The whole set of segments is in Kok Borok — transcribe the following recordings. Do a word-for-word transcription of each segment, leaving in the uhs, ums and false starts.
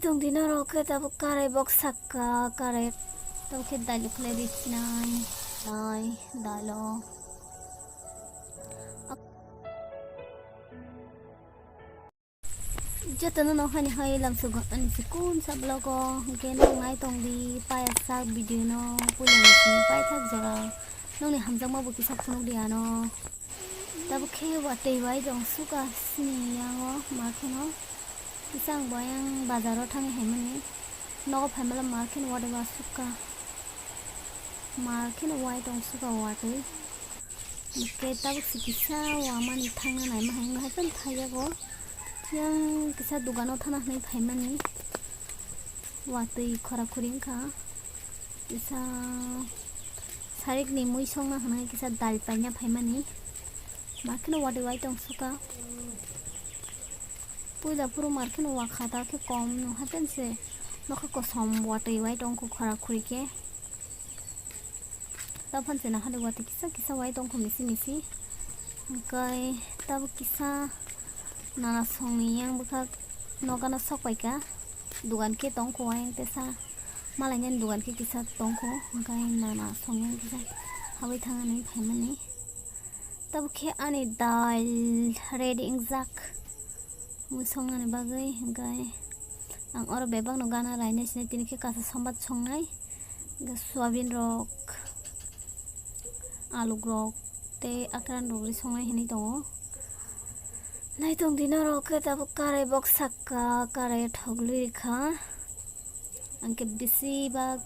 Tongdi norok khe tabuk karai bok sakka, karai tabuk khe dailo khlai ri sinai, nai dailo. Jotono no hani hai lamsogo ani sikun sa vlog o, hwnkhe nang nai tongdi paya sak video no puila ni simi paithak jora nongni hamjakma bo kisa phunuk di ano. Tabuk khe watwi bai tong suka sini yango ma kheno. Kisa ang bo ayang bazar o thangwi haimani. Nogo phaimala ma kheno watwi ba suka. Ma kheno wai tong suka watwi. Hwnkhe tabuk se kisa wamani thangna naima hai wngkha hai phano thaiyago. Yang kisa dogano thana hwnwi phaimani. Watwi khora khuri wngkha. Kisa sarikni mui songna hwnwi kisa dal paina phaimani. Markheno watwi wai tong suka. Puila phuru markheno wakha ta khe kom no hapense nokha kosom watwi wai tongkho khora khuri khe. Taphang se nahale watwi kisa kisa wai tongkho misi misi. Hwnkhe tabuk kisa nana songni yang bwkhak nokano sok paikha. Dogan khe tongkho ayang tesa. Malainani dogan khe kisa tongkho. Hwnkhe nana song yang kisa habwi thangani phaimani. Tabuk khe ani dal ready wngjak. Mui songnani bagwi hwnkhe ang oro bebakno gana rainai sinai tini khe kasa sombat songnai. Hwnkhe soyabin rok, aluk rok tei akran rok ri songnai hinwi tongo. Naitong di norok khe tabuk karai bok sakka, karai thok lirikha. Ang khe bisi bak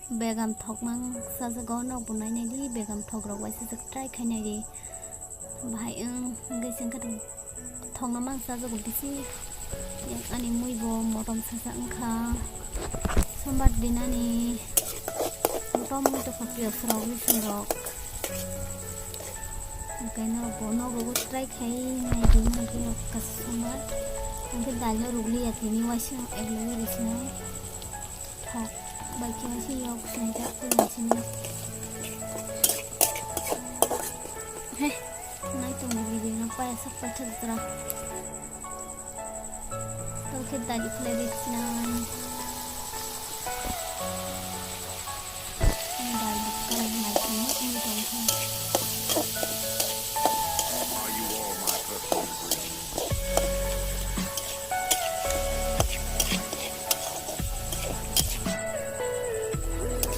begam thokmang sajago, nokbo nainai di, begam thok rok waisa se try khainai di. Bahai wng, hwnkhe se wngkha thokno mang sajago bisi. Ani mui bo motom sasa wngkha. Sombar dinani motom wngwi tongkha piyaj rok, bising rok. Hwnkhe no bo nogo try khai nai di, nai di rok kasoma. Hwnkhe dal no rwgli ya tini waisa ek logi rwsinai. Thok bai khe waisa yok sinai jak twi waisini. He, nai tongni video no paya sak paithak jora. Tokhe dali khlai bai sinai. Dal bwkha nai tongma wngwi tongkha.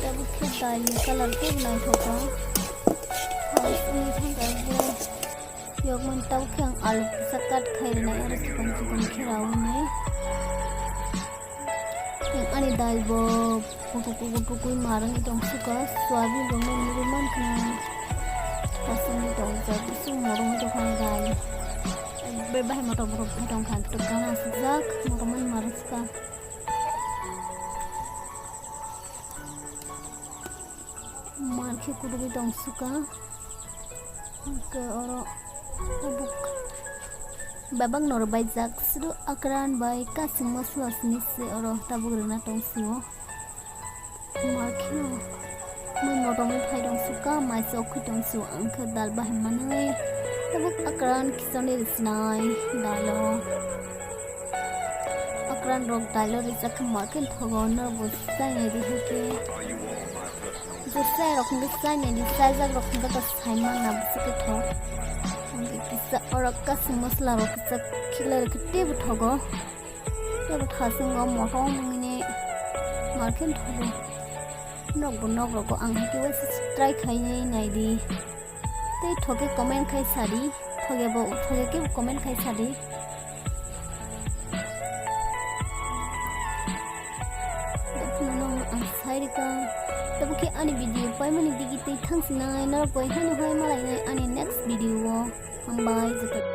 Tabuk khe dal ni colour khe naithok kha. House wngwi thangkha bo. Yokmani tabuk khe ang alu kisa cut khai rwnai, oro chikon chikon khe raui nai. Yang ani dal bo kutuk kutuk kukui marwngwi tong suka, soyabin rok no nugui mankha. Kasingwi tongjak, bising morongwi tongkha ang dal. Ekbar bahai motom motom khai tongkha, ang tok gana asukjak, morongmani marwngsuka. Mar khe kutugwi tong suka. Hwnkhe oro tabuk bebak norok baijak. Sudu akran bai kasing mosla sini se oro tabuk rwna tong sio. Mar kheno mui motom bai phai tong suka, mai se okhui tong sio. Ang khe dal bahai manwi tabuk akran khichoni rwsinai dalo. Akran rok dalo rijak khe market thogo norok bo chainai di hwnkhe. Je chai rok hwnkhe chainai di, chaijak rok hwnkhe to sai manna bwswk khe thok. Hwnkhe kisa oro kasing masala rok kisa khiklai rok khe teibo thogo. Teibo thasungo motom wngmani market thogo. Nok bo nok rogo ang hwnkhe waisa try khai nai di. Tei thoke comment khai sadi, thoke bo, thoke kebo comment khai sadi. Phunukno ang sai rikha. Tabuk khe ani video paimani digi tei thangsinai norok bai haino hai malainai ani next video o. Hambai joto.